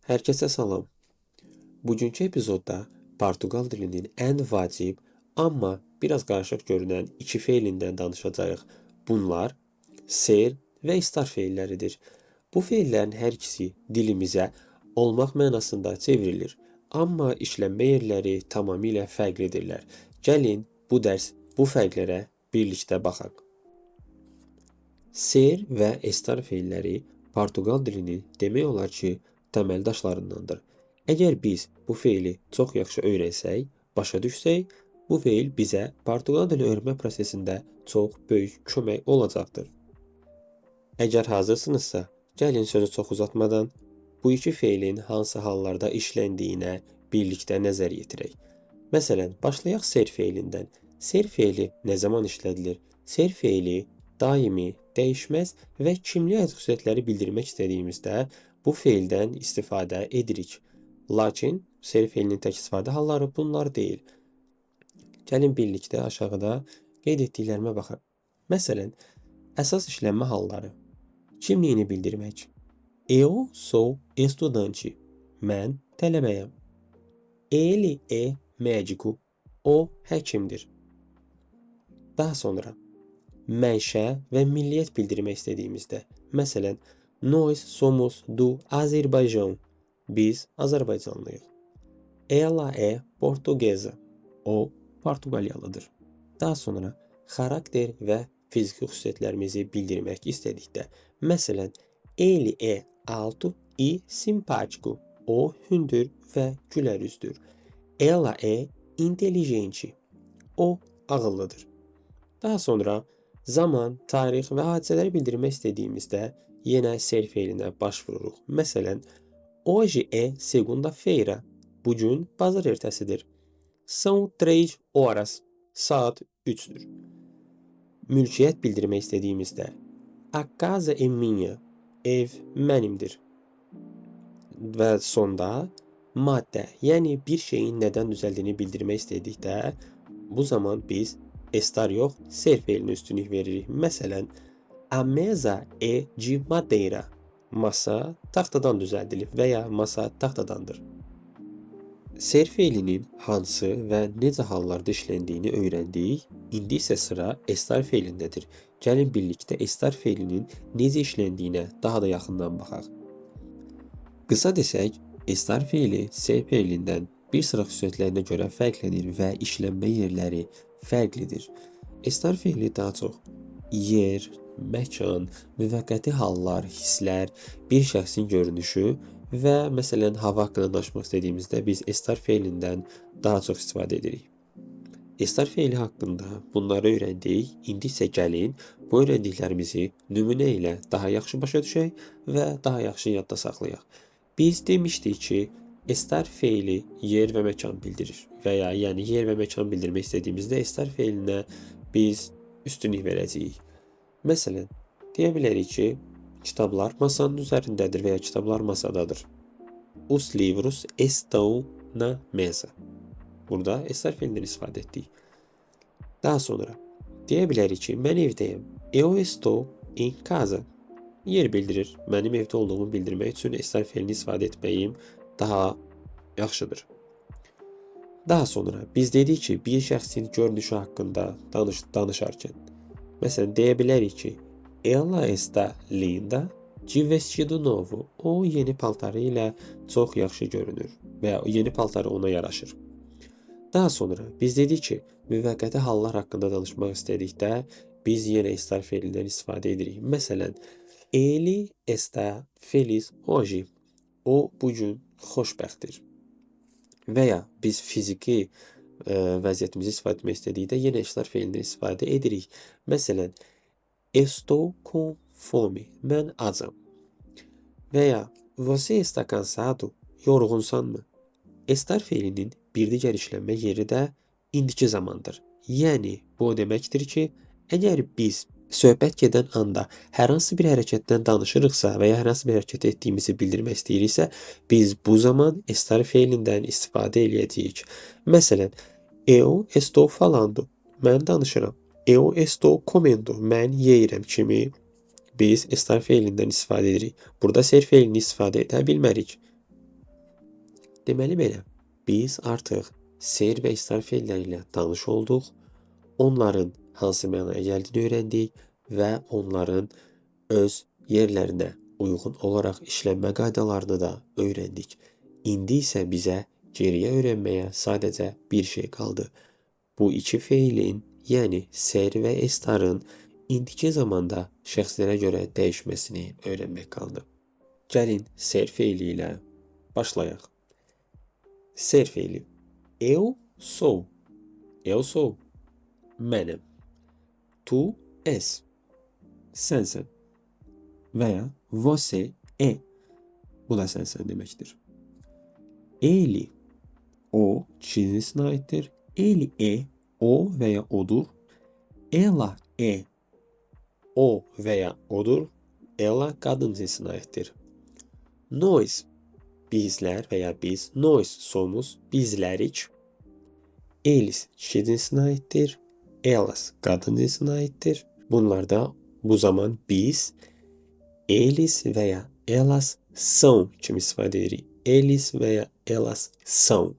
Hər kəsə salam. Bugünkü epizodda Portuqal dilinin ən vacib, amma biraz qarışıq görünən iki feilindən danışacağıq. Bunlar ser və estar feilləridir. Bu feillərin hər ikisi dilimizə olmaq mənasında çevrilir, amma işlənmə yerləri tamamilə fərqlidirlər. Gəlin bu dərs bu fərqlərə birlikdə baxaq. Ser və estar feilləri Portuqal dilinin demək olar ki, təməl daşlarındandır. Əgər biz bu feili çox yaxşı öyrənsək, başa düşsək, bu feil bizə Portuqal dili öyrənmə prosesində çox böyük kömək olacaqdır. Əgər hazırsınızsa, gəlin sözü çox uzatmadan bu iki feilin hansı hallarda işləndiyinə birlikdə nəzər yetirək. Məsələn, başlayaq ser feilindən. Ser feili nə zaman işlədilir? Ser feili daimi, dəyişməz və kimliyə aid xüsusiyyətləri bildirmək istədiyimizdə bu feildən istifadə edirik. Lakin ser feilinin tək istifadə halları bunlar deyil. Gəlin birlikdə aşağıda qeyd etdiklərimə baxaq. Məsələn, əsas işlənmə halları. Kimliyini bildirmək. Eu sou estudante. Mən tələbəyəm. Ele é médico. O həkimdir. Daha sonra mənşə və milliyyət bildirmək istədiyimizdə, məsələn, nós somos do Azerbaijão. Biz Azərbaycanlıyıq. Ela é portuguesa. O Portuqaliyalıdır. Daha sonra xarakter və fiziki xüsusiyyətlərimizi bildirmək istədikdə, məsələn, ele é alto e simpático. O hündür və gülərüzdür. Ela é inteligente. O ağıllıdır. Daha sonra zaman, tarix və hadisələri bildirmək istədiyimizdə yenə ser feilinə baş vururuq. Məsələn, hoje é segunda-feira. Bu gün bazar ertəsidir. São três horas. Saat 3-dür. Mülkiyyət bildirmək istədiyimizdə a casa é minha. Ev mənimdir. Və sonda maddə, yəni bir şeyin nədən düzəldiyini bildirmək istədikdə bu zaman biz estar yox, ser feilinə üstünlük veririk. Məsələn, a mesa é de madeira. Masa taxtadan düzəldilib və ya masa taxtadandır. Ser feilinin hansı və necə hallarda işləndiyini öyrəndik. İndi isə sıra estar feilindədir. Gəlin birlikdə estar feilinin necə işləndiyinə daha da yaxından baxaq. Qısa desək, estar feili ser feilindən bir sıra xüsusiyyətlərinə görə fərqlənir və işlənmə yerləri fərqlidir. Estar feili daha çox yer, məkan, müvəqqəti hallar, hisslər, bir şəxsin görünüşü və məsələn hava haqqında danışmaq istədiyimizdə biz estar feilindən daha çox istifadə edirik. Estar feili haqqında bunları öyrəndik. İndi isə gəlin bu öyrəndiklərimizi nümunə ilə daha yaxşı başa düşək və daha yaxşı yadda saxlayaq. Biz demişdik ki, estar feili yer və məkan bildirir və ya yəni yer və məkan bildirmək istədiyimizdə estar feilinə biz üstünlük verəcəyik. Məsələn, deyə bilərik ki, kitablar masanın üzərindədir və ya kitablar masadadır. Os livros estão na mesa. Burada estar feilindən istifadə etdik. Daha sonra deyə bilərik ki, mən evdəyəm. Eu estou em casa. Yer bildirir. Mənim evdə olduğumu bildirmək üçün estar feilini istifadə etməyim daha yaxşıdır. Daha sonra biz dedik ki, bir şəxsin görünüşü haqqında danışarkən, məsələn, deyə bilərik ki, ela está linda de vestido novo. O yeni paltarı ilə çox yaxşı görünür və ya yeni paltarı ona yaraşır. Daha sonra biz dedik ki, müvəqqəti hallar haqqında danışmaq istədikdə biz yenə estar feilindən istifadə edirik. Məsələn, ele está feliz hoje. O bu gün xoşbəxtdir. Və ya biz fiziki vəziyyətimizi istifadə etmək istədikdə yenə estar feilindən istifadə edirik. Məsələn, estou com fome. Mən acam. Və ya você está cansado? Yorğunsanmı? Estar feilinin bir digər işlənmə yeri də indiki zamandır. Yəni bu o deməkdir ki, əgər biz söhbət gedən anda hər hansı bir hərəkətdən danışırıqsa və ya hər hansı bir hərəkət etdiyimizi bildirmək istəyiriksə, biz bu zaman estar feilindən istifadə eləyəcəyik. Məsələn, eu estou falando. Mən danışıram. Eu estou comendo. Mən yeyirəm kimi biz estar feilindən istifadə edirik. Burada ser feilini istifadə edə bilmərik. Deməli belə, biz artıq ser və estar feilləri ilə tanış olduq. Onların hansı mənaya gəldiyini öyrəndik və onların öz yerlərinə uyğun olaraq işlənmə qaydalarını da öyrəndik. İndi isə bizə geriyə öyrənməyə sadəcə bir şey qaldı. Bu iki feilin, yəni ser və estarın indiki zamanda şəxslərə görə dəyişməsini öyrənmək qaldı. Gəlin ser feili ilə başlayaq. Ser feili. Eu sou. Eu sou. Mənəm. Tu és. Sənsən. Və ya você é. Bu da sənsən deməkdir. Ele. O kişi cinsinə aiddir. Ele é. O və ya odur. Ela é. O və ya odur. Ela qadın cinsinə aiddir. Nós. Bizlər və ya biz. Nós somos. Bizlərik. Eles kişi cinsinə aiddir. Elas qadın cinsinə aiddir. Bunlarda bu zaman biz eles və ya elas são kimi istifadə edirik. Eles və ya elas são.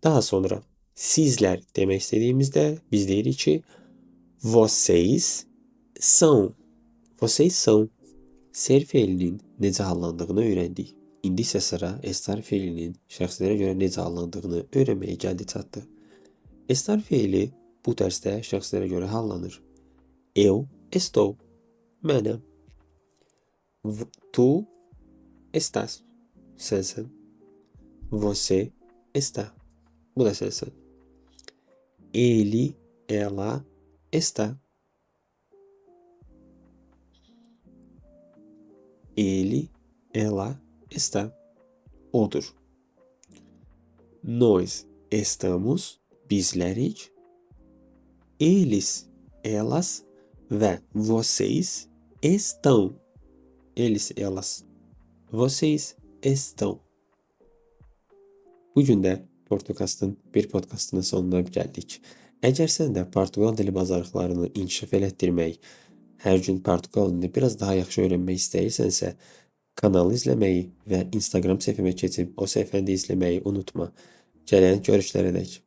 Daha sonra sizlər demək istədiyimizdə biz deyirik ki vocês são. Vocês são. Ser feilinin necə hallandığını öyrəndik. İndi isə sıra estar feilinin şəxslərə görə necə hallandığını öyrənməyə gəldi çatdı. Estar feili bu tərzdə şəxslərə görə hallanır. Eu estou. Mənəm. Tu estás. Sənsən. Você está. Bu da sənsən. Ele, ela está. Ele, ela está. Odur. Nós estamos, bizlərik. Eles, elas və vocês estão. Eles, elas, vocês estão. Bu gün də Portucastın bir podkastının sonuna gəldik. Əgər sən də Portuqal dili bacarıqlarını inkişaf elətdirmək, hər gün Portuqal dilini biraz daha yaxşı öyrənmək istəyirsənsə, kanalı izləməyi və Instagram səhifəmə keçib o səhifəni də izləməyi unutma. Gələn görüşlərədək.